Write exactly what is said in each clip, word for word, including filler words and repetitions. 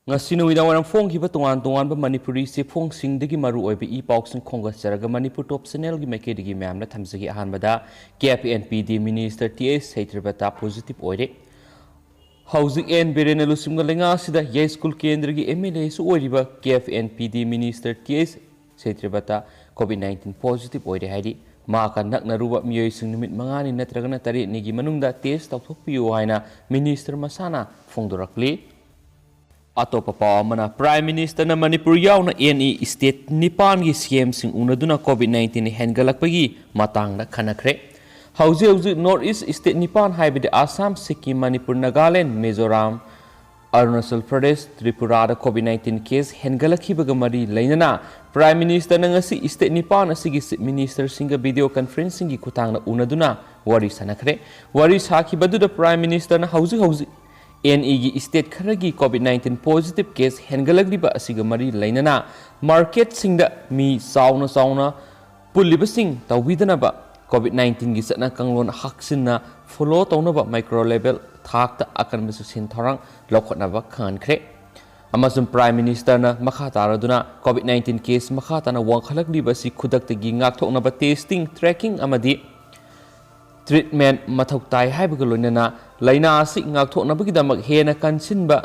ꯉꯁꯤ ꯅꯨꯃꯤꯗꯥꯡ ꯋꯥꯏꯔꯝ ꯐꯣꯡꯈꯤꯕ ꯇꯣꯉꯥꯟ ꯇꯣꯉꯥꯟꯕ ꯃꯅꯤꯄꯨꯔꯤ ꯆꯦꯐꯣꯡꯁꯤꯡꯗꯒꯤ ꯃꯔꯨ ꯑꯣꯏꯕ ꯏ ꯄꯥꯎꯁꯤꯡ ꯈꯣꯝꯒꯠꯆꯔꯒ ꯃꯅꯤꯄꯨꯔ ꯇꯣꯞ ꯆꯦꯅꯦꯜꯒꯤ ꯃꯥꯏꯀꯩꯗꯒꯤ ꯃꯌꯥꯝꯗ ꯊꯝꯖꯒꯦ꯫ ꯑꯍꯥꯟꯕꯗ ꯀꯦꯞ and P D minister T H ꯁꯩꯇ꯭ꯔꯤꯕꯇꯥ positive ꯑꯣꯏꯔꯦ꯫ ꯍꯧꯖꯤꯛ ꯑꯦꯟ ꯕꯤꯔꯦꯟꯅ ꯂꯨꯆꯤꯡꯕ ꯂꯩꯉꯥꯛ ꯑꯁꯤꯗ ꯌꯥꯏꯁ꯭ꯀꯨꯜ ꯀꯦꯟꯗ꯭ꯔꯒꯤ ꯑꯦꯝ ꯑꯦꯜ ꯑꯦꯁꯨ ꯑꯣꯏꯔꯤꯕ CAF and P D minister T H Satyabrata COVID nineteen positive ꯑꯣꯏꯔꯦ ꯍꯥꯏꯔꯤ꯫ ꯃꯍꯥꯛꯀ ꯅꯛꯅꯔꯨꯕ ꯃꯤꯑꯣꯏꯁꯤꯡ ꯅꯨꯃꯤꯠ ꯃꯉꯥꯅꯤ ꯅꯠꯇ꯭ꯔꯒꯅ ꯇꯔꯦꯠꯅꯤꯒꯤ ꯃꯅꯨꯡꯗ ꯇꯦꯁ ꯇꯧꯊꯣꯛꯄꯤꯌꯨ ꯍꯥꯏꯅ ꯃꯤꯅꯤꯁꯇꯔ ꯃꯁꯥꯅ ꯐꯣꯡꯗꯣꯔꯛꯂꯤ꯫ ꯑꯇꯣꯞꯄ ꯄꯥꯎ ꯑꯃꯅ, ꯄ꯭ꯔꯥꯏꯝ ꯃꯤꯅꯤꯁꯇꯔꯅ ꯃꯅꯤꯄꯨꯔ ꯌꯥꯎꯅ ꯑꯦꯟ ꯏ ꯁ꯭ꯇꯦꯠ ꯅꯤꯄꯥꯟꯒꯤ ꯁꯤ ꯑꯦꯝꯁꯤꯡ ꯎꯅꯗꯨꯅ ꯀꯣꯚꯤꯗ ꯅꯥꯏꯟꯇꯤꯟ ꯍꯦꯟꯒꯠꯂꯛꯄꯒꯤ ꯃꯇꯥꯡꯗ ꯈꯟꯅꯈ꯭ꯔꯦ꯫ ꯍꯧꯖꯤꯛ ꯍꯧꯖꯤꯛ ꯅꯣꯔꯠ ꯏꯁ ꯁ꯭ꯇꯦꯠ ꯅꯤꯄꯥꯟ ꯍꯥꯏꯕꯗꯤ ꯑꯁꯥꯝ, ꯁꯤꯛꯀꯤꯝ, ꯃꯅꯤꯄꯨꯔ, ꯅꯥꯒꯥꯂꯦꯟ, ꯃꯤꯖꯣꯔꯥꯝ, ꯑꯔꯨꯅꯥꯆꯜ ꯄ꯭ꯔꯗꯦꯁ, ꯇ꯭ꯔꯤꯄꯨꯔꯥꯗ ꯀꯣꯚꯤꯗ ꯅꯥꯏꯟꯇꯤꯟ ꯀꯦꯁ ꯍꯦꯟꯒꯠꯂꯛꯈꯤꯕꯒ ꯃꯔꯤ ꯂꯩꯅꯅ ꯄ꯭ꯔꯥꯏꯝ ꯃꯤꯅꯤꯁꯇꯔꯅ ꯉꯁꯤ ꯁ꯭ꯇꯦꯠ ꯅꯤꯄꯥꯟ ꯑꯁꯤꯒꯤ ꯆꯤꯐ ꯃꯤꯅꯤꯁꯇꯔꯁꯤꯡꯒ ꯚꯤꯗꯤꯑꯣ ꯀꯟꯐꯔꯦꯟꯁꯤꯡꯒꯤ ꯈꯨꯠꯊꯥꯡꯗ ꯎꯅꯗꯨꯅ ꯋꯥꯔꯤ ꯁꯥꯟꯅꯈ꯭ꯔꯦ꯫ ꯋꯥꯔꯤ ꯁꯥꯈꯤꯕꯗꯨꯗ ꯄ꯭ꯔꯥꯏꯝ ꯃꯤꯅꯤꯁꯇꯔꯅ ꯍꯧꯖꯤꯛ ꯍꯧꯖꯤꯛ ꯑꯦꯟ ꯏꯒꯤ ꯁ꯭ꯇꯦꯠ ꯈꯔꯒꯤ ꯀꯣꯚꯤꯗ ꯅꯥꯏꯟꯇꯤꯟ ꯄꯣꯖꯤꯇꯤꯚ ꯀꯦꯁ ꯍꯦꯟꯒꯠꯂꯛꯂꯤꯕ ꯑꯁꯤꯒ ꯃꯔꯤ ꯂꯩꯅꯅ ꯃꯥꯔꯀꯦꯠꯁꯤꯡꯗ ꯃꯤ ꯆꯥꯎꯅ ꯆꯥꯎꯅ ꯄꯨꯜꯂꯤꯕꯁꯤꯡ ꯇꯧꯕꯤꯗꯅꯕ ꯀꯣꯚꯤꯗ ꯅꯥꯏꯟꯇꯤꯟꯒꯤ ꯆꯠꯅ ꯀꯥꯡꯂꯣꯟ ꯍꯛꯆꯤꯟꯅ ꯐꯣꯂꯣ ꯇꯧꯅꯕ ꯃꯥꯏꯀ꯭ꯔꯣ ꯂꯦꯚꯦꯜ ꯊꯥꯛꯇ ꯑꯀꯟꯕ ꯆꯦꯛꯁꯤꯟ ꯊꯧꯔꯥꯡ ꯂꯧꯈꯠꯅꯕ ꯈꯪꯍꯟꯈ꯭ꯔꯦ꯫ ꯑꯃꯁꯨꯡ ꯄ꯭ꯔꯥꯏꯝ ꯃꯤꯅꯤꯁꯇꯔꯅ ꯃꯈꯥ ꯇꯥꯔꯗꯨꯅ ꯀꯣꯚꯤꯗ ꯅꯥꯏꯟꯇꯤꯟ ꯀꯦꯁ ꯃꯈꯥ ꯇꯥꯅ ꯋꯥꯡꯈꯠꯂꯛꯂꯤꯕ ꯑꯁꯤ ꯈꯨꯗꯛꯇꯒꯤ ꯉꯥꯛꯊꯣꯛꯅꯕ ꯇꯦꯁꯇꯤꯡ, ꯇ꯭ꯔꯦꯀꯤꯡ ꯑꯃꯗꯤ ꯇ꯭ꯔꯤꯠꯃꯦꯟ ꯃꯊꯧ ꯇꯥꯏ ꯍꯥꯏꯕꯒ ꯂꯣꯏꯅꯅ ꯂꯥꯏꯅꯥ ꯑꯁꯤ ꯉꯥꯛꯊꯣꯛꯅꯕꯒꯤꯗꯃꯛ ꯍꯦꯟꯅ ꯀꯟꯁꯤꯟꯕ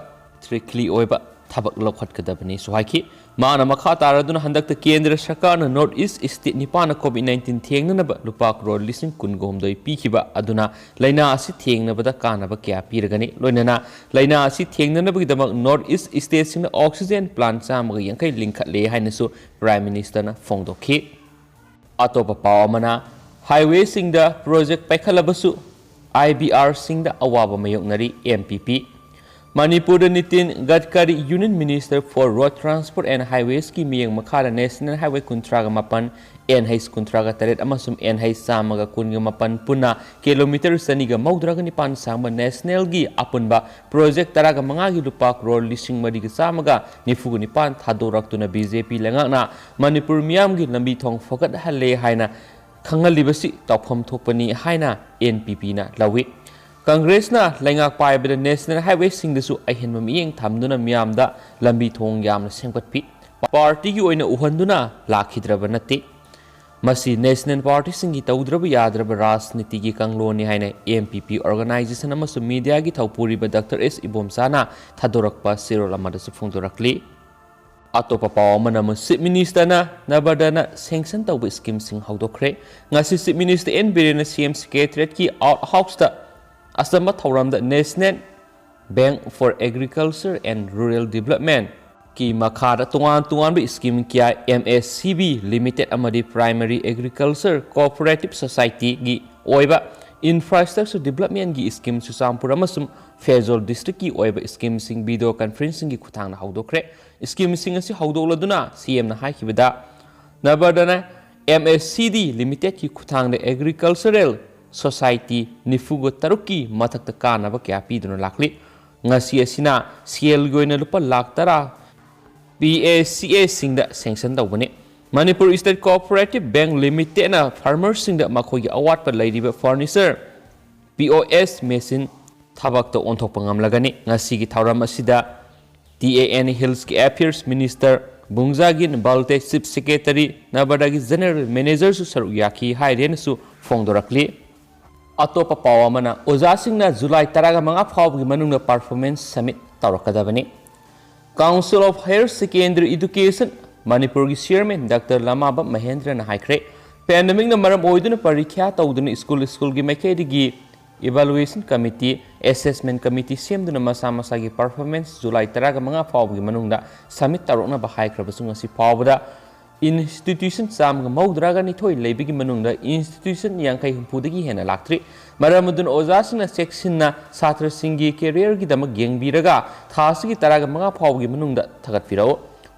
ꯇ꯭ꯔꯤꯛꯂꯤ ꯑꯣꯏꯕ ꯊꯕꯛ ꯂꯧꯈꯠꯀꯗꯕꯅꯤꯁꯨ ꯍꯥꯏꯈꯤ꯫ ꯃꯥꯅ ꯃꯈꯥ ꯇꯥꯔꯗꯨꯅ ꯍꯟꯗꯛꯇ ꯀꯦꯟꯗ꯭ꯔ ꯁꯔꯀꯥꯔꯅ ꯅꯣꯔꯠ ꯏꯁ ꯁ꯭ꯇꯦꯠ ꯅꯤꯄꯥꯟꯗ ꯀꯣꯚꯤꯗ ꯅꯥꯏꯟꯇꯤꯟ ꯊꯦꯡꯅꯅꯕ ꯂꯨꯄꯥ ꯀ꯭ꯔꯣꯔ ꯂꯤꯁꯤꯡ ꯀꯨꯟꯒ ꯍꯨꯝꯗꯣꯏ ꯄꯤꯈꯤꯕ ꯑꯗꯨꯅ ꯂꯥꯏꯅꯥ ꯑꯁꯤ ꯊꯦꯡꯅꯕꯗ ꯀꯥꯟꯅꯕ ꯀꯌꯥ ꯄꯤꯔꯒꯅꯤ꯫ ꯂꯣꯏꯅꯅ ꯂꯥꯏꯅꯥ ꯑꯁꯤ ꯊꯦꯡꯅꯅꯕꯒꯤꯗꯃꯛ ꯅꯣꯔꯠ ꯏꯁ ꯁ꯭ꯇꯦꯠꯁꯤꯡꯅ ꯑꯣꯛꯁꯤꯖꯦꯟ ꯄ꯭ꯂꯥꯟ ꯆꯥꯝꯃꯒ ꯌꯥꯡꯈꯩ ꯂꯤꯡꯈꯠꯂꯦ ꯍꯥꯏꯅꯁꯨ ꯄ꯭ꯔꯥꯏꯝ ꯃꯤꯅꯤꯁꯇꯔꯅ ꯐꯣꯡꯗꯣꯛꯈꯤ꯫ ꯑꯇꯣꯞꯄ ꯄꯥꯎ ꯑꯃꯅ, ꯍꯥꯏꯋꯦꯁꯤꯡꯗ ꯄ꯭ꯔꯣꯖꯦꯛ ꯄꯥꯏꯈꯠꯂꯕꯁꯨ ꯑꯥꯏ ꯕꯤ ꯑꯥꯔꯁꯤꯡꯗ ꯑꯋꯥꯕ ꯃꯥꯌꯣꯛꯅꯔꯤ ꯑꯦꯝ ꯄꯤ ꯄꯤ꯫ ꯃꯅꯤꯄꯨꯔꯗ Nitin ꯒꯗꯀꯥꯔꯤ, Union Minister for Road Transport and Highwaysꯀꯤ ꯃꯤꯠꯌꯦꯡ ꯃꯈꯥꯗ ꯅꯦꯁꯅꯦꯜ ꯍꯥꯏꯋꯦ ꯀꯨꯟꯊ꯭ꯔꯥꯒ ꯃꯥꯄꯟ, ꯑꯦꯟ ꯍꯩꯆ ꯀꯨꯟꯊ꯭ꯔꯥꯒ ꯇꯔꯦꯠ ꯑꯃꯁꯨꯡ ꯑꯦꯟ ꯍꯩꯆ ꯆꯥꯝꯃꯒ ꯀꯨꯟꯒ ꯃꯥꯄꯟ ꯄꯨꯟꯅ ꯀꯤꯂꯣꯃꯤꯇꯔ ꯆꯅꯤꯒ ꯃꯧꯗ꯭ꯔꯥꯒ ꯅꯤꯄꯥꯟ ꯁꯥꯡꯕ ꯅꯦꯁꯅꯦꯜꯒꯤ ꯑꯄꯨꯟꯕ ꯄ꯭ꯔꯣꯖꯦꯛ ꯇꯔꯥꯒ ꯃꯉꯥꯒꯤ ꯂꯨꯄꯥ ꯀ꯭ꯔꯣꯔ ꯂꯤꯁꯤꯡ ꯃꯔꯤꯒ ꯆꯥꯝꯃꯒ ꯅꯤꯐꯨꯒ ꯅꯤꯄꯥꯟ ꯊꯥꯗꯣꯔꯛꯇꯨꯅ ꯕꯤ ꯖꯦ ꯄꯤ ꯂꯩꯉꯥꯛꯅ ꯃꯅꯤꯄꯨꯔ ꯃꯤꯌꯥꯝꯒꯤ ꯂꯝꯕꯤ ꯊꯣꯡ ꯐꯒꯠꯍꯜꯂꯦ ꯍꯥꯏꯅ ꯈꯪꯍꯜꯂꯤꯕꯁꯤ ꯇꯧꯐꯝ ꯊꯣꯛꯄꯅꯤ ꯍꯥꯏꯅ ꯑꯦꯟ ꯄꯤ ꯄꯤꯅ ꯂꯧꯏ꯫ ꯀꯪꯒ꯭ꯔꯦꯁꯅ ꯂꯩꯉꯥꯛ ꯄꯥꯏꯕꯗ ꯅꯦꯁꯅꯦꯜ ꯍꯥꯏꯋꯦꯁꯤꯡꯗꯁꯨ ꯑꯍꯦꯟꯕ ꯃꯤꯠꯌꯦꯡ ꯊꯝꯗꯨꯅ ꯃꯤꯌꯥꯝꯗ ꯂꯝꯕꯤ ꯊꯣꯡ ꯌꯥꯝꯅ ꯁꯦꯝꯒꯠꯄꯤ꯫ ꯄꯥꯔꯇꯤꯒꯤ ꯑꯣꯏꯅ ꯎꯍꯟꯗꯨꯅ ꯂꯥꯛꯈꯤꯗ꯭ꯔꯕ ꯅꯠꯇꯦ꯫ ꯃꯁꯤ ꯅꯦꯁꯅꯦꯜ ꯄꯥꯔꯇꯤꯁꯤꯡꯒꯤ ꯇꯧꯗ꯭ꯔꯕ ꯌꯥꯗ꯭ꯔꯕ ꯔꯥꯖꯅꯤꯇꯤꯒꯤ ꯀꯥꯡꯂꯣꯟꯅꯤ ꯍꯥꯏꯅ ꯑꯦꯝ ꯄꯤ ꯄꯤ ꯑꯣꯔꯒꯅꯥꯏꯖꯦꯁꯟ ꯑꯃꯁꯨꯡ ꯃꯤꯗꯤꯌꯥꯒꯤ ꯊꯧꯄꯨꯔꯤꯕ ꯗꯥꯛꯇꯔ ꯑꯦꯁ ꯏꯕꯣꯝꯆꯥꯅ ꯊꯥꯗꯣꯔꯛꯄ ꯆꯦꯔꯣꯜ ꯑꯃꯗꯁꯨ ꯐꯣꯡꯗꯣꯔꯛꯂꯤ꯫ ꯑꯇꯣꯞꯄ ꯄꯥꯎ ꯑꯃꯅ ꯑꯃꯨꯛ ꯆꯤꯐ ꯃꯤꯅꯤꯁꯇꯔꯅ ꯅꯕꯔꯗꯅ ꯁꯦꯡꯁꯟ ꯇꯧꯕ ꯁ꯭ꯀꯤꯝꯁꯤꯡ ꯍꯧꯗꯣꯛꯈ꯭ꯔꯦ꯫ ꯉꯁꯤ ꯆꯤꯐ ꯃꯤꯅꯤꯁꯇꯔ ꯑꯦꯟ ꯕꯤꯔꯦꯟꯅ ꯁꯤ ꯑꯦꯝ ꯁꯦꯀ꯭ꯔꯦꯇꯔꯤꯌꯦꯠꯀꯤ ꯑꯥꯎꯠ ꯍꯥꯎꯁꯇ ꯑꯆꯝꯕ ꯊꯧꯔꯝꯗ National Bank for Agriculture and Rural Development ꯀꯤ ꯃꯈꯥꯗ ꯇꯣꯉꯥꯟ ꯇꯣꯉꯥꯟꯕ ꯁ꯭ꯀꯤꯝ ꯀꯌꯥ, M S C B limited ꯑꯃꯗꯤ ꯄ꯭ꯔꯥꯏꯃꯔꯤ ꯑꯦꯒ꯭ꯔꯤꯀꯜꯆꯔ ꯀꯣꯑꯣꯄꯔꯦꯇꯤꯚ ꯁꯣꯁꯥꯏꯇꯤꯒꯤ ꯑꯣꯏꯕ ꯏꯟꯐ꯭ꯔꯥꯁ꯭ꯇ꯭ꯔꯛꯆꯔ ꯗꯤꯕꯂꯞꯃꯦꯟꯒꯤ ꯁ꯭ꯀꯤꯝ ꯆꯨꯔꯆꯥꯟꯄꯨꯔ ꯑꯃꯁꯨꯡ ꯐꯦꯖꯣꯜ ꯗꯤꯁꯇ꯭ꯔꯤꯛꯀꯤ ꯑꯣꯏꯕ ꯁ꯭ꯀꯤꯝꯁꯤꯡ ꯚꯤꯗꯤꯑꯣ ꯀꯟꯐꯔꯦꯟꯁꯤꯡꯒꯤ ꯈꯨꯠꯊꯥꯡꯗ ꯍꯧꯗꯣꯛꯈ꯭ꯔꯦ꯫ ꯁ꯭ꯀꯤꯝꯁꯤꯡ ꯑꯁꯤ ꯍꯧꯗꯣꯛꯂꯗꯨꯅ ꯁꯤ ꯑꯦꯝꯅ ꯍꯥꯏꯈꯤꯕꯗ, ꯅꯕꯔꯗꯅ ꯑꯦꯝ ꯑꯦꯁ ꯁꯤ ꯗꯤ ꯂꯤꯃꯤꯇꯦꯗꯀꯤ ꯈꯨꯠꯊꯥꯡꯗ ꯑꯦꯒ꯭ꯔꯤꯀꯜꯆꯔꯦꯜ ꯁꯣꯁꯥꯏꯇꯤ ꯅꯤꯐꯨꯒ ꯇꯔꯨꯛꯀꯤ ꯃꯊꯛꯇ ꯀꯥꯟꯅꯕ ꯀꯌꯥ ꯄꯤꯗꯨꯅ ꯂꯥꯛꯂꯤ꯫ ꯉꯁꯤ ꯑꯁꯤꯅ ꯁꯦꯜꯒꯤ ꯑꯣꯏꯅ ꯂꯨꯄꯥ ꯂꯥꯈ ꯇꯔꯥ ꯄꯤ ꯑꯦ ꯁꯤ ꯑꯦꯁꯤꯡꯗ ꯁꯦꯡꯁꯟ ꯇꯧꯕꯅꯤ꯫ ꯃꯅꯤꯄꯨꯔ ꯁ꯭ꯇꯦꯠ ꯀꯣꯑꯣꯄꯔꯦꯇꯤꯚ ꯕꯦꯡꯛ ꯂꯤꯃꯤꯇꯦꯗꯅ ꯐꯥꯔꯃꯔꯁꯤꯡꯗ ꯃꯈꯣꯏꯒꯤ ꯑꯋꯥꯠꯄ ꯂꯩꯔꯤꯕ ꯐꯔꯅꯤꯆꯔ, ꯄꯤ ꯑꯣ ꯑꯦꯁ ꯃꯦꯁꯤꯟ ꯊꯕꯛꯇ ꯑꯣꯟꯊꯣꯛꯄ ꯉꯝꯂꯒꯅꯤ꯫ ꯉꯁꯤꯒꯤ ꯊꯧꯔꯝ ꯑꯁꯤꯗ ꯇꯤ ꯑꯦ ꯑꯦꯟ ꯍꯤꯜꯁꯀꯤ ꯑꯦꯐꯤꯌꯔꯁ ꯃꯤꯅꯤꯁꯇꯔ ꯕꯨꯡꯖꯥꯒꯤꯟ ꯕꯥꯜꯇꯦ, ꯆꯤꯐ ꯁꯦꯀ꯭ꯔꯦꯇꯔꯤ, ꯅꯕꯔꯗꯒꯤ ꯖꯦꯅꯔꯦꯜ ꯃꯦꯅꯦꯖꯔꯁꯨ ꯁꯔꯨꯛ ꯌꯥꯈꯤ ꯍꯥꯏꯔꯦꯅꯁꯨ ꯐꯣꯡꯗꯣꯔꯛꯂꯤ꯫ ꯑꯇꯣꯞꯄ ꯄꯥꯎ ꯑꯃꯅ, ꯑꯣꯖꯥꯁꯤꯡꯅ ꯖꯨꯂꯥꯏ ꯇꯔꯥꯃꯉꯥ ꯐꯥꯎꯕꯒꯤ ꯃꯅꯨꯡꯗ ꯄꯔꯐꯣꯔꯃꯦꯟꯁ ꯁꯕꯃꯤꯠ ꯇꯧꯔꯛꯀꯗꯕꯅꯤ꯫ Council of Higher Secondary Education ꯃꯅꯤꯄꯨꯔꯒꯤ ꯆꯤꯌꯔꯃꯦꯟ ꯗꯥꯛꯇꯔ ꯂꯃꯥꯕꯝ ꯃꯍꯦꯟꯗ꯭ꯔꯅ ꯍꯥꯏꯈ꯭ꯔꯦ, ꯄꯦꯟꯗꯦꯃꯤꯛꯅ ꯃꯔꯝ ꯑꯣꯏꯗꯨꯅ ꯄꯔꯤꯈ꯭ꯌꯥ ꯇꯧꯗꯨꯅ ꯁ꯭ꯀꯨꯜ ꯁ꯭ꯀꯨꯜꯒꯤ ꯃꯥꯏꯀꯩꯗꯒꯤ ꯏꯚꯥꯂꯨꯑꯦꯁꯟ ꯀꯃꯤꯇꯤ, ꯑꯦꯁꯦꯁꯃꯦꯟ ꯀꯃꯤꯇꯤ ꯁꯦꯝꯗꯨꯅ ꯃꯁꯥ ꯃꯁꯥꯒꯤ ꯄꯔꯐꯣꯔꯃꯦꯟꯁ ꯖꯨꯂꯥꯏ ꯇꯔꯥꯃꯉꯥ ꯐꯥꯎꯕꯒꯤ ꯃꯅꯨꯡꯗ ꯁꯕꯃꯤꯠ ꯇꯧꯔꯛꯅꯕ ꯍꯥꯏꯈ꯭ꯔꯕꯁꯨ ꯉꯁꯤ ꯐꯥꯎꯕꯗ ꯏꯟꯁꯇꯤꯇ꯭ꯌꯨꯁꯟ ꯆꯥꯝꯃꯒ ꯃꯧꯗ꯭ꯔꯥꯒ ꯅꯤꯊꯣꯏ ꯂꯩꯕꯒꯤ ꯃꯅꯨꯡꯗ ꯏꯟꯁꯇꯤꯇ꯭ꯌꯨꯁꯟ ꯌꯥꯡꯈꯩ ꯍꯨꯝꯐꯨꯗꯒꯤ ꯍꯦꯟꯅ ꯂꯥꯛꯇ꯭ꯔꯤ꯫ ꯃꯔꯝ ꯑꯗꯨꯅ ꯑꯣꯖꯥꯁꯤꯡꯅ ꯆꯦꯛꯁꯤꯟꯅ ꯁꯥꯇ꯭ꯔꯁꯤꯡꯒꯤ ꯀꯦꯔꯤꯌꯔꯒꯤꯗꯃꯛ ꯌꯦꯡꯕꯤꯔꯒ ꯊꯥ ꯑꯁꯤꯒꯤ ꯇꯔꯥꯃꯉꯥ ꯐꯥꯎꯕꯒꯤ ꯃꯅꯨꯡꯗ ꯊꯥꯒꯠꯄꯤꯔꯛꯎ꯫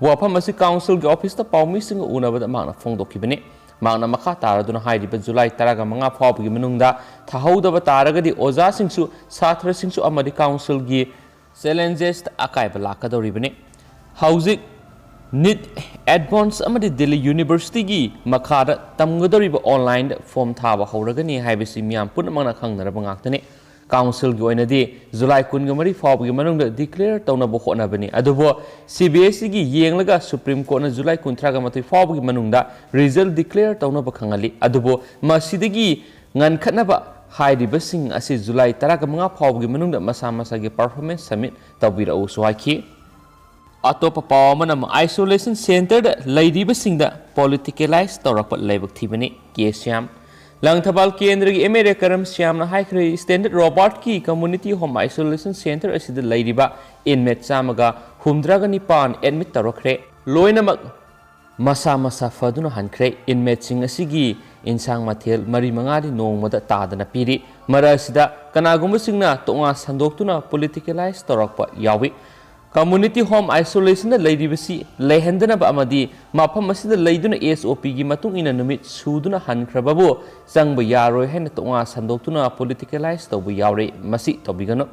ꯋꯥꯐꯝ ꯑꯁꯤ ꯀꯥꯎꯟꯁꯤꯜꯒꯤ ꯑꯣꯐꯤꯁꯇ ꯄꯥꯎꯃꯤꯁꯤꯡꯒ ꯎꯅꯕꯗ ꯃꯍꯥꯛꯅ ꯐꯣꯡꯗꯣꯛꯈꯤꯕꯅꯤ꯫ ꯃꯍꯥꯛꯅ ꯃꯈꯥ ꯇꯥꯔꯗꯨꯅ ꯍꯥꯏꯔꯤꯕ ꯖꯨꯂꯥꯏ ꯇꯔꯥꯃꯉꯥ ꯐꯥꯎꯕꯒꯤ ꯃꯅꯨꯡꯗ ꯊꯥꯍꯧꯗꯕ ꯇꯥꯔꯒꯗꯤ ꯑꯣꯖꯥꯁꯤꯡꯁꯨ, ꯁꯥꯇ꯭ꯔꯁꯤꯡꯁꯨ ꯑꯃꯗꯤ ꯀꯥꯎꯟꯁꯤꯜꯒꯤ ꯆꯦꯂꯦꯟꯖꯦꯁꯇ ꯑꯀꯥꯏꯕ ꯂꯥꯛꯀꯗꯧꯔꯤꯕꯅꯤ꯫ ꯍꯧꯖꯤꯛ ꯅꯤꯠ ꯑꯦꯗꯚꯥꯟꯁ ꯑꯃꯗꯤ ꯗꯤꯜꯂꯤ ꯌꯨꯅꯤꯚꯔꯁꯤꯇꯤꯒꯤ ꯃꯈꯥꯗ ꯇꯝꯒꯗꯧꯔꯤꯕ ꯑꯣꯟꯂꯥꯏꯟꯗ ꯐꯣꯔꯝ ꯊꯥꯕ ꯍꯧꯔꯒꯅꯤ ꯍꯥꯏꯕꯁꯤ ꯃꯤꯌꯥꯝ ꯄꯨꯝꯅꯃꯛꯅ ꯈꯪꯅꯔꯕ ꯉꯥꯛꯇꯅꯤ꯫ ꯀꯥꯎꯟꯁꯤꯜꯒꯤ ꯑꯣꯏꯅꯗꯤ ꯖꯨꯂꯥꯏ ꯀꯨꯟꯒ ꯃꯔꯤ ꯐꯥꯎꯕꯒꯤ ꯃꯅꯨꯡꯗ ꯗꯤꯀ꯭ꯂꯦꯌꯔ ꯇꯧꯅꯕ ꯍꯣꯠꯅꯕꯅꯤ꯫ ꯑꯗꯨꯕꯨ ꯁꯤ ꯕꯤ ꯑꯦꯁ ꯏꯒꯤ ꯌꯦꯡꯂꯒ ꯁꯨꯄ꯭ꯔꯤꯝ ꯀꯣꯔꯠꯅ ꯖꯨꯂꯥꯏ ꯀꯨꯟꯊ꯭ꯔꯥꯒ ꯃꯥꯊꯣꯏ ꯐꯥꯎꯕꯒꯤ ꯃꯅꯨꯡꯗ ꯔꯤꯖꯜ ꯗꯤꯀ꯭ꯂꯦꯌꯔ ꯇꯧꯅꯕ ꯈꯪꯍꯜꯂꯤ꯫ ꯑꯗꯨꯕꯨ ꯃꯁꯤꯗꯒꯤ ꯉꯟꯈꯠꯅꯕ ꯍꯥꯏꯔꯤꯕꯁꯤꯡ ꯑꯁꯤ ꯖꯨꯂꯥꯏ ꯇꯔꯥꯒ ꯃꯉꯥ ꯐꯥꯎꯕꯒꯤ ꯃꯅꯨꯡꯗ ꯃꯁꯥ ꯃꯁꯥꯒꯤ ꯄꯔꯐꯣꯔꯃꯦꯟꯁ ꯁꯕꯃꯤꯠ ꯇꯧꯕꯤꯔꯛꯎꯁꯨ ꯍꯥꯏꯈꯤ꯫ ꯑꯇꯣꯞꯄ ꯄꯥꯎ ꯑꯃꯅ ꯑꯃꯨꯛ ꯑꯥꯏꯁꯣꯂꯦꯁꯟ ꯁꯦꯟꯇꯔꯗ ꯂꯩꯔꯤꯕꯁꯤꯡꯗ ꯄꯣꯂꯤꯇꯤꯀꯦꯂꯥꯏꯁ ꯇꯧꯔꯛꯄ ꯂꯥꯏꯕꯛ ꯊꯤꯕꯅꯤ꯫ ꯀꯦ ꯁ꯭ꯌꯥꯝ꯫ ꯂꯪꯊꯕꯥꯜ ꯀꯦꯟꯗ꯭ꯔꯒꯤ ꯑꯦꯝ ꯑꯦꯜ ꯑꯦ ꯀꯔꯝ ꯁ꯭ꯌꯥꯝꯅ ꯍꯥꯏꯈ꯭ꯔꯦ, ꯁ꯭ꯇꯦꯟꯗꯔꯗ ꯔꯣꯕꯥꯔꯠꯀꯤ ꯀꯝꯃ꯭ꯌꯨꯅꯤꯇꯤ ꯍꯣꯝ ꯑꯥꯏꯁꯣꯂꯦꯁꯟ ꯁꯦꯟꯇꯔ ꯑꯁꯤꯗ ꯂꯩꯔꯤꯕ ꯏꯟꯃꯦꯠ ꯆꯥꯝꯃꯒ ꯍꯨꯝꯗ꯭ꯔꯥꯒ ꯅꯤꯄꯥꯟ ꯑꯦꯗꯃꯤꯠ ꯇꯧꯔꯛꯈ꯭ꯔꯦ꯫ ꯂꯣꯏꯅꯃꯛ ꯃꯁꯥ ꯃꯁꯥ ꯐꯗꯨꯅ ꯍꯟꯈ꯭ꯔꯦ꯫ ꯏꯟꯃꯦꯠꯁꯤꯡ ꯑꯁꯤꯒꯤ ꯏꯟꯁꯥꯡ ꯃꯊꯦꯜ ꯃꯔꯤ ꯃꯉꯥꯗꯤ ꯅꯣꯡꯃꯗ ꯇꯥꯗꯅ ꯄꯤꯔꯤ꯫ ꯃꯔꯛ ꯑꯁꯤꯗ ꯀꯅꯥꯒꯨꯝꯕꯁꯤꯡꯅ ꯇꯣꯉꯥꯟ ꯁꯟꯗꯣꯛꯇꯨꯅ ꯄꯣꯂꯤꯇꯤꯀꯦꯂꯥꯏꯁ ꯇꯧꯔꯛꯄ ꯌꯥꯎꯏ꯫ ꯀꯝꯃ꯭ꯌꯨꯅꯤꯇꯤ ꯍꯣꯝ ꯑꯥꯏꯁꯣꯂꯦꯁꯟꯗ ꯂꯩꯔꯤꯕꯁꯤ ꯂꯩꯍꯟꯗꯅꯕ ꯑꯃꯗꯤ ꯃꯐꯝ ꯑꯁꯤꯗ ꯂꯩꯗꯨꯅ ꯑꯦꯁ ꯑꯣ ꯄꯤꯒꯤ ꯃꯇꯨꯡ ꯏꯟꯅ ꯅꯨꯃꯤꯠ ꯁꯨꯗꯨꯅ ꯍꯟꯈ꯭ꯔꯕꯕꯨ ꯆꯪꯕ ꯌꯥꯔꯣꯏ ꯍꯥꯏꯅ ꯇꯣꯉꯥꯟ ꯁꯟꯗꯣꯛꯇꯨꯅ ꯄꯣꯂꯤꯇꯤꯀꯦꯂꯥꯏꯁ ꯇꯧꯕ ꯌꯥꯎꯔꯦ꯫ ꯃꯁꯤ ꯇꯧꯕꯤꯒꯅꯨ꯫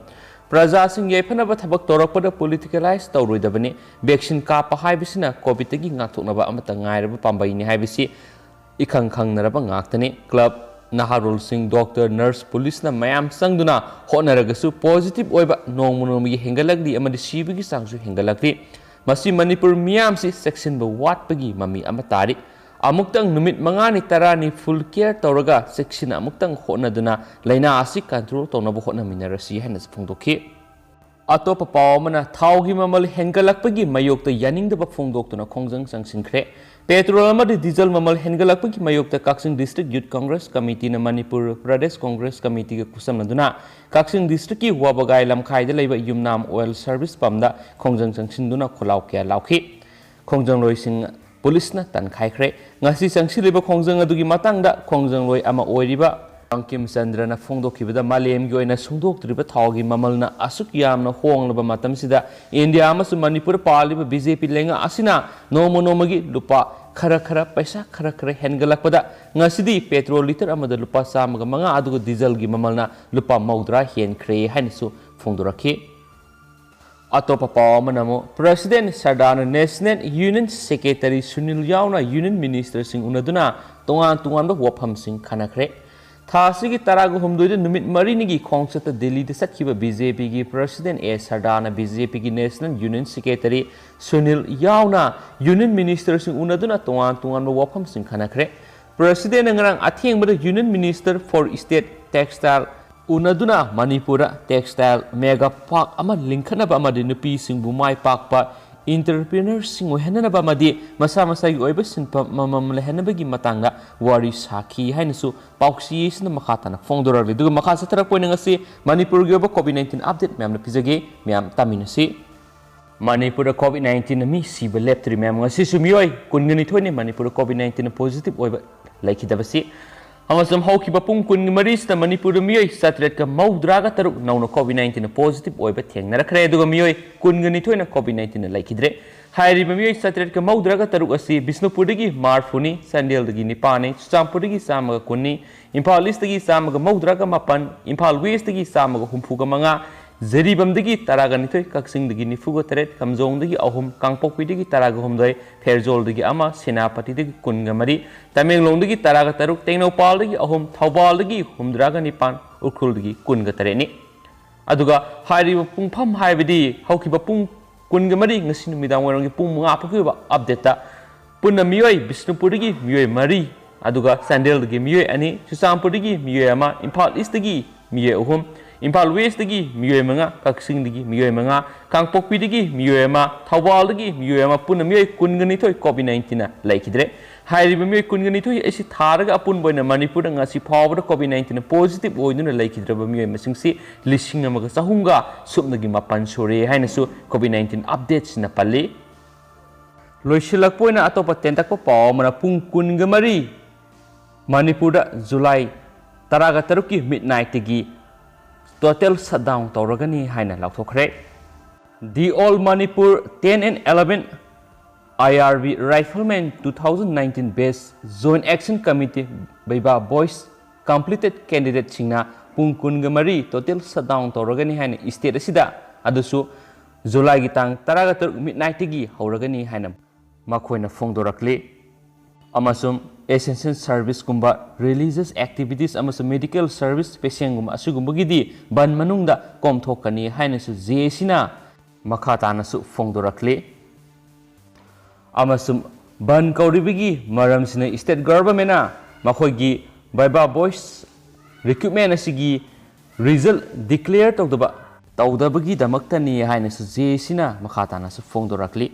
ꯄ꯭ꯔꯖꯥꯁꯤꯡ ꯌꯥꯏꯐꯅꯕ ꯊꯕꯛ ꯇꯧꯔꯛꯄꯗ ꯄꯣꯂꯤꯇꯤꯀꯦꯂꯥꯏꯁ ꯇꯧꯔꯣꯏꯗꯕꯅꯤ꯫ ꯚꯦꯛꯁꯤꯟ ꯀꯥꯞꯄ ꯍꯥꯏꯕꯁꯤꯅ ꯀꯣꯚꯤꯗꯇꯒꯤ ꯉꯥꯛꯊꯣꯛꯅꯕ ꯑꯃꯠꯇ ꯉꯥꯏꯔꯕ ꯄꯥꯝꯕꯩꯅꯤ ꯍꯥꯏꯕꯁꯤ ꯏꯈꯪ ꯈꯪꯅꯔꯕ ꯉꯥꯛꯇꯅꯤ꯫ ꯀ꯭ꯂꯕ, ꯅꯍꯥꯔꯣꯜꯁꯤꯡ, ꯗꯣꯛꯇꯔ, ꯅꯔꯁ, ꯄꯨꯂꯤꯁꯅ ꯃꯌꯥꯝ ꯆꯪꯗꯨꯅ ꯍꯣꯠꯅꯔꯒꯁꯨ ꯄꯣꯖꯤꯇꯤꯚ ꯑꯣꯏꯕ ꯅꯣꯡꯃ ꯅꯣꯡꯃꯒꯤ ꯍꯦꯟꯒꯠꯂꯛꯂꯤ ꯑꯃꯗꯤ ꯁꯤꯕꯒꯤ ꯆꯥꯡꯁꯨ ꯍꯦꯟꯒꯠꯂꯛꯂꯤ꯫ ꯃꯁꯤ ꯃꯅꯤꯄꯨꯔ ꯃꯤꯌꯥꯝꯁꯤ ꯆꯦꯛꯁꯤꯟꯕ ꯋꯥꯠꯄꯒꯤ ꯃꯃꯤ ꯑꯃ ꯇꯥꯔꯤ꯫ ꯑꯃꯨꯛꯇꯪ ꯅꯨꯃꯤꯠ ꯃꯉꯥꯅꯤ ꯇꯔꯥꯅꯤ ꯐꯨꯜ ꯀꯤꯌꯔ ꯇꯧꯔꯒ ꯆꯦꯛꯁꯤꯟꯅ ꯑꯃꯨꯛꯇꯪ ꯍꯣꯠꯅꯗꯨꯅ ꯂꯥꯏꯅꯥ ꯑꯁꯤ ꯀꯟꯇ꯭ꯔꯣꯜ ꯇꯧꯅꯕ ꯍꯣꯠꯅꯃꯤꯟꯅꯔꯁꯤ ꯍꯥꯏꯅꯁꯨ ꯐꯣꯡꯗꯣꯛꯈꯤ꯫ ꯑꯇꯣꯞꯄ ꯄꯥꯎ ꯑꯃꯅ, ꯊꯥꯎꯒꯤ ꯃꯃꯜ ꯍꯦꯟꯒꯠꯂꯛꯄꯒꯤ ꯃꯥꯌꯣꯛꯇ ꯌꯥꯅꯤꯡꯗꯕ ꯐꯣꯡꯗꯣꯛꯇꯨꯅ ꯈꯣꯡꯖꯪ ꯆꯪꯁꯤꯟꯈ꯭ꯔꯦ꯫ ꯄꯦꯇ꯭ꯔꯣꯜ ꯑꯃꯗꯤ ꯗꯤꯖꯜ ꯃꯃꯜ ꯍꯦꯟꯒꯠꯂꯛꯄꯒꯤ ꯃꯥꯌꯣꯛꯇ ꯀꯛꯆꯤꯡ ꯗꯤꯁꯇ꯭ꯔꯤꯛ ꯌꯨꯠ ꯀꯪꯒ꯭ꯔꯦꯁ ꯀꯃꯤꯇꯤꯅ ꯃꯅꯤꯄꯨꯔ ꯄ꯭ꯔꯗꯦꯁ ꯀꯪꯒ꯭ꯔꯦꯁ ꯀꯃꯤꯇꯤꯒ ꯈꯨꯠꯁꯝꯅꯗꯨꯅ ꯀꯛꯆꯤꯡ ꯗꯤꯁꯇ꯭ꯔꯤꯛꯀꯤ ꯋꯥꯕꯒꯥꯏ ꯂꯝꯈꯥꯏꯗ ꯂꯩꯕ ꯌꯨꯝꯅꯥꯝ ꯑꯣꯏꯜ ꯁꯔꯚꯤꯁ ꯄꯝꯗ ꯈꯣꯡꯖꯪ ꯆꯪꯁꯤꯟꯗꯨꯅ ꯈꯣꯜꯂꯥꯎ ꯀꯌꯥ ꯂꯥꯎꯈꯤ꯫ ꯈꯣꯡꯖꯪꯂꯣꯏꯁꯤꯡ ꯄꯨꯂꯤꯁꯅ ꯇꯥꯟꯈꯥꯏꯈ꯭ꯔꯦ꯫ ꯉꯁꯤ ꯆꯪꯁꯤꯜꯂꯤꯕ ꯈꯣꯡꯖꯪ ꯑꯗꯨꯒꯤ ꯃꯇꯥꯡꯗ ꯈꯣꯡꯖꯪꯂꯣꯏ ꯑꯃ ꯑꯣꯏꯔꯤꯕ ꯕꯪꯀꯤꯝ ꯆꯟꯗ꯭ꯔꯅ ꯐꯣꯡꯗꯣꯛꯈꯤꯕꯗ, ꯃꯥꯂꯦꯝꯒꯤ ꯑꯣꯏꯅ ꯁꯨꯡꯗꯣꯛꯇ꯭ꯔꯤꯕ ꯊꯥꯎꯒꯤ ꯃꯃꯜꯅ ꯑꯁꯨꯛ ꯌꯥꯝꯅ ꯍꯣꯡꯂꯕ ꯃꯇꯝꯁꯤꯗ, ꯏꯟꯗꯤꯌꯥ ꯑꯃꯁꯨꯡ ꯃꯅꯤꯄꯨꯔ ꯄꯥꯜꯂꯤꯕ ꯕꯤ ꯖꯦ ꯄꯤ ꯂꯩꯉꯥꯛ ꯑꯁꯤꯅ ꯅꯣꯡꯃ ꯅꯣꯡꯃꯒꯤ ꯂꯨꯄꯥ ꯈꯔ ꯈꯔ, ꯄꯩꯁꯥ ꯈꯔ ꯈꯔ ꯍꯦꯟꯒꯠꯂꯛꯄꯗ, ꯉꯁꯤꯗꯤ ꯄꯦꯇ꯭ꯔꯣꯜ ꯂꯤꯇꯔ ꯑꯃꯗ ꯂꯨꯄꯥ ꯆꯥꯝꯃꯒ ꯃꯉꯥ, ꯑꯗꯨꯒ ꯗꯤꯖꯜꯒꯤ ꯃꯃꯜꯅ ꯂꯨꯄꯥ ꯃꯧꯗ꯭ꯔꯥ ꯍꯦꯟꯈ꯭ꯔꯦ ꯍꯥꯏꯅꯁꯨ ꯐꯣꯡꯗꯣꯔꯛꯈꯤ꯫ ꯑꯇꯣꯞꯄ ꯄꯥꯎ ꯑꯃꯅ ꯑꯃꯨꯛ, ꯄ꯭ꯔꯁꯤꯗꯦꯟ ꯁꯔꯗꯥꯔꯅ ꯅꯦꯁꯅꯦꯜ ꯌꯨꯅꯤꯌꯟ ꯁꯦꯀ꯭ꯔꯦꯇꯔꯤ ꯁꯨꯅꯤꯜ ꯌꯥꯎꯅ ꯌꯨꯅꯤꯌꯟ ꯃꯤꯅꯤꯁꯇꯔꯁꯤꯡ ꯎꯅꯗꯨꯅ ꯇꯣꯉꯥꯟ ꯇꯣꯉꯥꯟꯕ ꯋꯥꯐꯝꯁꯤꯡ ꯈꯟꯅꯈ꯭ꯔꯦ꯫ ꯊꯥ ꯑꯁꯤꯒꯤ ꯇꯔꯥꯒ ꯍꯨꯝꯗꯣꯏꯗ ꯅꯨꯃꯤꯠ ꯃꯔꯤꯅꯤꯒꯤ ꯈꯣꯡꯆꯠꯇ ꯗꯤꯜꯂꯤꯗ ꯆꯠꯈꯤꯕ ꯕꯤ ꯖꯦ ꯄꯤꯒꯤ ꯄ꯭ꯔꯁꯤꯗꯦꯟ ꯑꯦ ꯁꯔꯗꯥꯅ ꯕꯤ ꯖꯦ ꯄꯤꯒꯤ ꯅꯦꯁꯅꯦꯜ ꯌꯨꯅꯤꯌꯟ ꯁꯦꯀ꯭ꯔꯦꯇꯔꯤ ꯁꯨꯅꯤꯜ ꯌꯥꯎꯅ ꯌꯨꯅꯤꯌꯟ ꯃꯤꯅꯤꯁꯇꯔꯁꯤꯡ ꯎꯅꯗꯨꯅ ꯇꯣꯉꯥꯟ ꯇꯣꯉꯥꯟꯕ ꯋꯥꯐꯝꯁꯤꯡ ꯈꯟꯅꯈ꯭ꯔꯦ꯫ ꯄ꯭ꯔꯁꯤꯗꯦꯟꯅ ꯉꯔꯥꯡ ꯑꯊꯦꯡꯕꯗ union minister for state textile ꯎꯅꯗꯨꯅ ꯃꯅꯤꯄꯨꯔꯗ ꯇꯦꯛꯁꯇꯥꯏꯜ ꯃꯦꯒꯥ ꯄꯥꯔꯛ ꯑꯃ ꯂꯤꯡꯈꯠꯅꯕ ꯑꯃꯗꯤ ꯅꯨꯄꯤꯁꯤꯡꯕꯨ ꯃꯥꯏ ꯄꯥꯛꯄ ꯏꯟꯇꯔꯄ꯭ꯔꯤꯅꯔꯁꯤꯡ ꯑꯣꯏꯍꯟꯅꯅꯕ ꯑꯃꯗꯤ ꯃꯁꯥ ꯃꯁꯥꯒꯤ ꯑꯣꯏꯕ ꯁꯤꯟꯐꯝ ꯑꯃꯃꯝ ꯂꯩꯍꯟꯅꯕꯒꯤ ꯃꯇꯥꯡꯗ ꯋꯥꯔꯤ ꯁꯥꯈꯤ ꯍꯥꯏꯅꯁꯨ ꯄꯥꯎꯆꯦꯁꯤꯅ ꯃꯈꯥ ꯇꯥꯅ ꯐꯣꯡꯗꯣꯔꯛꯂꯤ꯫ ꯑꯗꯨꯒ ꯃꯈꯥ ꯆꯠꯊꯔꯛꯄ ꯑꯣꯏꯅ ꯉꯁꯤ ꯃꯅꯤꯄꯨꯔꯒꯤ ꯑꯣꯏꯕ ꯀꯣꯚꯤꯗ ꯅꯥꯏꯟꯇꯤꯟ ꯑꯞꯗꯦꯠ ꯃꯌꯥꯝꯅ ꯄꯤꯖꯒꯦ꯫ ꯃꯌꯥꯝ ꯇꯥꯃꯤꯟꯅꯁꯤ꯫ ꯃꯅꯤꯄꯨꯔꯗ ꯀꯣꯚꯤꯗ ꯅꯥꯏꯟꯇꯤꯟꯅ ꯃꯤ ꯁꯤꯕ ꯂꯦꯞꯇ꯭ꯔꯤ꯫ ꯃꯌꯥꯝ ꯉꯁꯤꯁꯨ ꯃꯤꯑꯣꯏ ꯀꯨꯟꯒ ꯅꯤꯊꯣꯏꯅꯤ ꯃꯅꯤꯄꯨꯔꯗ ꯀꯣꯚꯤꯗ ꯅꯥꯏꯟꯇꯤꯟꯅ ꯄꯣꯖꯤꯇꯤꯚ ꯑꯣꯏꯕ ꯂꯩꯈꯤꯗꯕꯁꯤ꯫ ꯑꯃꯁꯨꯡ ꯍꯧꯈꯤꯕ ꯄꯨꯡ ꯀꯨꯟꯒ ꯃꯔꯤꯁꯤꯗ ꯃꯅꯤꯄꯨꯔꯗ ꯃꯤꯑꯣꯏ ꯆꯥꯇ꯭ꯔꯦꯠꯀ ꯃꯧꯗ꯭ꯔꯥꯒ ꯇꯔꯨꯛ ꯅꯧꯅ ꯀꯣꯚꯤꯗ ꯅꯥꯏꯟꯇꯤꯟꯅ ꯄꯣꯖꯤꯇꯤꯚ ꯑꯣꯏꯕ ꯊꯦꯡꯅꯔꯛꯈ꯭ꯔꯦ꯫ ꯑꯗꯨꯒ ꯃꯤꯑꯣꯏ ꯀꯨꯟꯒ ꯅꯤꯊꯣꯏꯅ ꯀꯣꯚꯤꯗ ꯅꯥꯏꯟꯇꯤꯟꯅ ꯂꯩꯈꯤꯗ꯭ꯔꯦ꯫ ꯍꯥꯏꯔꯤꯕ ꯃꯤꯑꯣꯏ ꯆꯥꯇ꯭ꯔꯦꯠꯀ ꯃꯧꯗ꯭ꯔꯥꯒ ꯇꯔꯨꯛ ꯑꯁꯤ ꯕꯤꯁꯅꯨꯄꯨꯔꯗꯒꯤ ꯃꯔꯤꯐꯨꯅꯤ, ꯆꯥꯟꯗꯦꯜꯗꯒꯤ ꯅꯤꯄꯥꯟꯅꯤ, ꯆꯨꯔꯆꯥꯟꯄꯨꯔꯗꯒꯤ ꯆꯥꯝꯃꯒ ꯀꯨꯟꯅꯤ, ꯏꯝꯐꯥꯜ ꯏꯁꯇꯒꯤ ꯆꯥꯝꯃꯒ ꯃꯧꯗ꯭ꯔꯥꯒ ꯃꯥꯄꯟ, ꯏꯝꯐꯥꯜ ꯋꯦꯁꯇꯒꯤ ꯆꯥꯝꯃꯒ ꯍꯨꯝꯐꯨꯒ ꯃꯉꯥ, ꯖꯤꯔꯤꯕꯥꯝꯗꯒꯤ ꯇꯔꯥꯒ ꯅꯤꯊꯣꯏ, ꯀꯛꯆꯤꯡꯗꯒꯤ ꯅꯤꯐꯨꯒ ꯇꯔꯦꯠ, ꯀꯥꯝꯖꯣꯡꯗꯒꯤ ꯑꯍꯨꯝ, ꯀꯥꯡꯄꯣꯛꯄꯤꯗꯒꯤ ꯇꯔꯥꯒ ꯍꯨꯝꯗꯣꯏ, ꯐꯦꯔꯖꯣꯜꯗꯒꯤ ꯑꯃ, ꯁꯦꯅꯥꯄꯇꯤꯗꯒꯤ ꯀꯨꯟꯒ ꯃꯔꯤ, ꯇꯃꯦꯡꯂꯣꯡꯗꯒꯤ ꯇꯔꯥꯒ ꯇꯔꯨꯛ, ꯇꯦꯡꯅꯧꯄꯥꯜꯗꯒꯤ ꯑꯍꯨꯝ, ꯊꯧꯕꯥꯜꯗꯒꯤ ꯍꯨꯝꯗ꯭ꯔꯥꯒ ꯅꯤꯄꯥꯟ, ꯎꯈ꯭ꯔꯨꯜꯗꯒꯤ ꯀꯨꯟꯒ ꯇꯔꯦꯠꯅꯤ꯫ ꯑꯗꯨꯒ ꯍꯥꯏꯔꯤꯕ ꯄꯨꯡꯐꯝ ꯍꯥꯏꯕꯗꯤ ꯍꯧꯈꯤꯕ ꯄꯨꯡ ꯀꯨꯟꯒ ꯃꯔꯤ, ꯉꯁꯤ ꯅꯨꯃꯤꯗꯥꯡ ꯋꯥꯏꯔꯝꯒꯤ ꯄꯨꯡ ꯃꯉꯥ ꯐꯥꯎꯒꯤ ꯑꯣꯏꯕ ꯑꯞꯗꯦꯠꯇ ꯄꯨꯟꯅ ꯃꯤꯑꯣꯏ ꯕꯤꯁꯅꯨꯄꯨꯔꯗꯒꯤ ꯃꯤꯑꯣꯏ ꯃꯔꯤ, ꯑꯗꯨꯒ ꯆꯥꯟꯗꯦꯜꯗꯒꯤ ꯃꯤꯑꯣꯏ ꯑꯅꯤ, ꯆꯨꯔꯆꯥꯟꯄꯨꯔꯗꯒꯤ ꯃꯤꯑꯣꯏ ꯑꯃ, ꯏꯝꯐꯥꯜ ꯏꯁꯇꯒꯤ ꯃꯤꯑꯣꯏ ꯑꯍꯨꯝ, ꯏꯝꯐꯥꯜ ꯋꯦꯁꯇꯒꯤ ꯃꯤꯑꯣꯏ ꯃꯉꯥ, ꯀꯛꯆꯤꯡꯗꯒꯤ ꯃꯤꯑꯣꯏ ꯃꯉꯥ, ꯀꯥꯡꯄꯣꯛꯄꯤꯗꯒꯤ ꯃꯤꯑꯣꯏ ꯑꯃ, ꯊꯧꯕꯥꯜꯗꯒꯤ ꯃꯤꯑꯣꯏ ꯑꯃ, ꯄꯨꯟꯅ ꯃꯤꯑꯣꯏ ꯀꯨꯟꯒ ꯅꯤꯊꯣꯏ ꯀꯣꯚꯤꯗ ꯅꯥꯏꯟꯇꯤꯟꯅ ꯂꯩꯈꯤꯗ꯭ꯔꯦ꯫ ꯍꯥꯏꯔꯤꯕ ꯃꯤꯑꯣꯏ ꯀꯨꯟꯒ ꯅꯤꯊꯣꯏ ꯑꯁꯤ ꯊꯥꯔꯒ ꯑꯄꯨꯟꯕ ꯑꯣꯏꯅ ꯃꯅꯤꯄꯨꯔꯗ ꯉꯁꯤ ꯐꯥꯎꯕꯗ ꯀꯣꯚꯤꯗ ꯅꯥꯏꯟꯇꯤꯟꯅ ꯄꯣꯖꯤꯇꯤꯚ ꯑꯣꯏꯗꯨꯅ ꯂꯩꯈꯤꯗ꯭ꯔꯕ ꯃꯤꯑꯣꯏ ꯃꯁꯤꯡꯁꯤ ꯂꯤꯁꯤꯡ ꯑꯃꯒ ꯆꯍꯨꯝꯒ ꯁꯨꯞꯅꯒꯤ ꯃꯥꯄꯟ ꯁꯨꯔꯦ ꯍꯥꯏꯅꯁꯨ ꯀꯣꯚꯤꯗ ꯅꯥꯏꯟꯇꯤꯟ ꯑꯞꯗꯦꯠꯁꯤꯅ ꯄꯜꯂꯤ꯫ ꯂꯣꯏꯁꯤꯜꯂꯛꯄ ꯑꯣꯏꯅ ꯑꯇꯣꯞꯄ ꯇꯦꯟꯇꯛꯄ ꯄꯥꯎ ꯑꯃꯅ, ꯄꯨꯡ ꯀꯨꯟꯒ ꯃꯔꯤ ꯃꯅꯤꯄꯨꯔꯗ ꯖꯨꯂꯥꯏ ꯇꯔꯥꯒ ꯇꯔꯨꯛꯀꯤ ꯃꯤꯗ ꯅꯥꯏꯠꯇꯒꯤ ꯇꯣꯇꯦꯜ ꯁꯠꯗꯥꯎꯟ ꯇꯧꯔꯒꯅꯤ ꯍꯥꯏꯅ ꯂꯥꯎꯊꯣꯛꯈ꯭ꯔꯦ꯫ The All Manipur ten and eleven I R B Riflemen two thousand nineteen Batch Joint Action Committee ꯕꯩꯕꯥ ꯕꯣꯏꯁ ꯀꯝꯄ꯭ꯂꯤꯇꯦꯗ ꯀꯦꯟꯗꯤꯗꯦꯠꯁꯤꯡꯅ ꯄꯨꯡ ꯀꯨꯟꯒ ꯃꯔꯤ ꯇꯣꯇꯦꯜ ꯁꯠꯗꯥꯎꯟ ꯇꯧꯔꯒꯅꯤ ꯍꯥꯏꯅ ꯁ꯭ꯇꯦꯠ ꯑꯁꯤꯗ, ꯑꯗꯨꯁꯨ ꯖꯨꯂꯥꯏꯒꯤ ꯇꯥꯡ ꯇꯔꯥꯒ ꯇꯔꯨꯛ ꯃꯤꯗ ꯅꯥꯏꯠꯇꯒꯤ ꯍꯧꯔꯒꯅꯤ ꯍꯥꯏꯅ ꯃꯈꯣꯏꯅ ꯐꯣꯡꯗꯣꯔꯛꯂꯤ꯫ ꯑꯃꯁꯨꯡ essential serviceꯀꯨꯝꯕ, religious activities ꯑꯃꯁꯨꯡ medical service patientꯒꯨꯝꯕ ꯑꯁꯤꯒꯨꯝꯕꯒꯤꯗꯤ ꯕꯟ ꯃꯅꯨꯡꯗ ꯀꯣꯝꯊꯣꯛꯀꯅꯤ ꯍꯥꯏꯅꯁꯨ ꯖꯦ ꯑꯦ ꯁꯤꯅ ꯃꯈꯥ ꯇꯥꯅꯁꯨ ꯐꯣꯡꯗꯣꯔꯛꯂꯤ꯫ ꯑꯃꯁꯨꯡ ꯕꯟ ꯀꯧꯔꯤꯕꯒꯤ ꯃꯔꯝꯁꯤꯅ state governmentꯅ ꯃꯈꯣꯏꯒꯤ viva voce recruitment ꯑꯁꯤꯒꯤ result declare ꯇꯧꯗꯕ ꯇꯧꯗꯕꯒꯤꯗꯃꯛꯇꯅꯤ ꯍꯥꯏꯅꯁꯨ ꯖꯦ ꯑꯦ ꯁꯤꯅ ꯃꯈꯥ ꯇꯥꯅꯁꯨ ꯐꯣꯡꯗꯣꯔꯛꯂꯤ꯫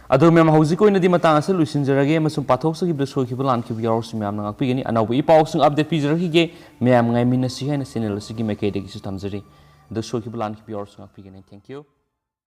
ꯑꯗꯣ ꯃꯦꯝ, ꯍꯧꯖꯤꯛ ꯑꯣꯏꯅꯗꯤ ꯃꯇꯥꯡ ꯑꯁꯤ ꯂꯣꯏꯁꯤꯟꯖꯔꯒꯦ ꯑꯃꯁꯨꯡ ꯄꯥꯊꯣꯛꯆꯈꯤꯕꯗ ꯁꯣꯏꯈꯤꯕ ꯂꯥꯟꯈꯤꯕ ꯌꯥꯎꯔꯁꯨ ꯃꯌꯥꯝꯅ ꯉꯥꯛꯄꯤꯒꯅꯤ꯫ ꯑꯅꯧꯕ ꯏ ꯄꯥꯎꯁꯤꯡ update ꯄꯤꯖꯔꯛꯈꯤꯒꯦ꯫ ꯃꯌꯥꯝ ꯉꯥꯏꯃꯤꯟꯅꯁꯤ ꯍꯥꯏꯅ channel ꯑꯁꯤꯒꯤ ꯃꯥꯏꯀꯩꯗꯒꯤꯁꯨ ꯊꯝꯖꯔꯤ꯫ ꯑꯗꯣ ꯁꯣꯏꯈꯤꯕ ꯂꯥꯟꯈꯤꯕ ꯌꯥꯎꯔꯁꯨ ꯉꯥꯛꯄꯤꯒꯅꯤ꯫ Thank you꯫